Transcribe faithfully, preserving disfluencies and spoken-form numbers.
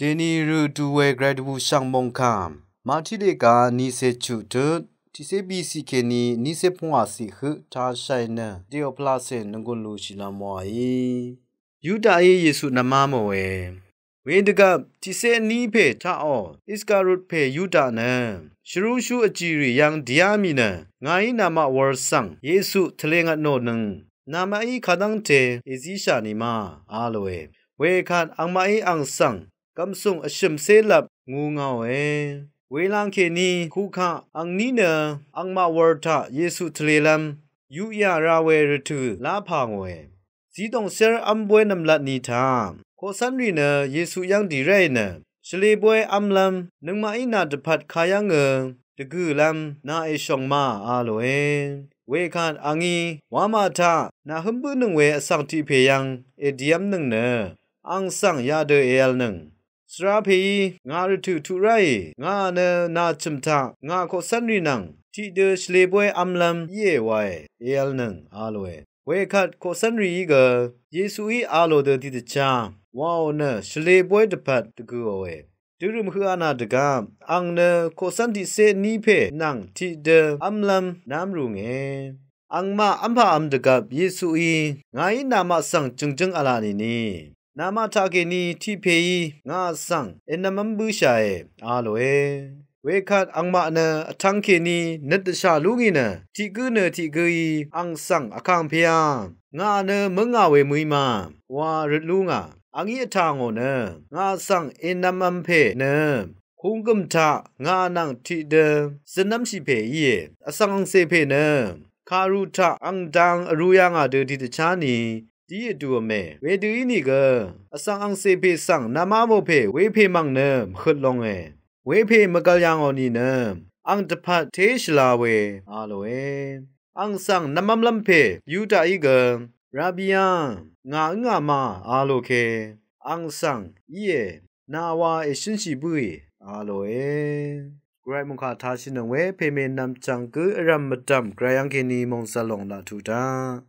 Dèni rø du we Gvray dvbùshv̀ng mòngkà Màtiq lèga niqcè chuq tut tiqcé biciq kèní niqcé pvngwàciq høq tashàì nø Teòplacè nvnggùn lushìlvm wàí. Yudaí Yesu nvmá mòe. Wedvgvp tiqcé vní pè taqò Iskariot pè Yuda nø shvrúshú vjìrì yv́ng dìá mì nø ngàí namaq wur svng Yesu tvlē ngvtnò nøng namaqí kadv́ngte èzíshà ni ma a lòe. Wekvt angmaqí ang svng gv̀msùng vshø̀mcé lvp ngu ngaòe. Welang kèní kukaq angní nø angmaq wur taq Yesu tvlēlv́m yuqyà ra we rvtø̀ lá pà ngòe. Zidòngcér v́m bóy nv̀mlat ni taq koqcv́nrì nø Yesu yv́ng dì ráì nø shvlē bóy v́mlv́m nøngmaqí nà dvpvt kayv́ngø dvgø̀lv́m nà èshòng ma a lòe. Wekvt angí wamà taq nà hǿm bǿnøng we vsvng tiq pè yv́ng èdiv́mnøng nø ang svng yadø èvlnøng. Svra pèí ngà rvtø̀ tuq ráì ngà nø nà chø̀m taq ngà koqcv́nrì nvng tiqdø shvlē bóy v́mlv́m íe wae èvlnøng a lòe. Wekvt koqcv́nrìí gø Yesuí a lò dø tiqdvchá waò nø shvlē bóy dvpvt dvgø̀òe. Dørø̀m høq anà dvgvp ang nø koqcv́n tiqcé vní pè nvng tiqdø v́mlv́m nv́m rùnge. Angmaq v́mpà v̄m dvgvp Yesuí ngàí namaq svng jø̀ngjǿng v̄la nìni namaq taqkèní tiq pèí ngà svng ènv̄m v́m bǿshàe a lòe. Wekvt angmaq nø vtv̄ng kèní nøt dvshà lú ngì nø tiq gǿ nø tiq gǿí ang svng vkàngpèá ngà nø mǿngà we mø̀í ma wa røt lú ngà angí vtà ngò nø ngà svng ènv̄m v̄m pè nø kùnggø̀m taq ngà nvng tiqdø zø̀nv́mshì pè íe. Vsvng angcè pè nø kàru taq ang dang vrū yà ngà dø tiqdvchá ni dí èdù v̄me. Wedø ínìgø vsvng angcè pè svng nvmá mò pè wepè mv̀ng nø mvhøt longe. Wepè mvgvl yà ngò nìnø ang dvpvt té shvla we a lòe. Ang svng nvmv́mlv́m pè Yudaí gø Rabbiá, ngà ǿngà ma a lò ke ang svng íe nà wa èshǿnshì bǿì a lòe. Gvray mòngkà tashìnøng we pèmè nvmchv̀ng gǿ vrv̀m mvdv̀m Gvray yv́ng kèní mòngzv̀l lòng laq tuq taq.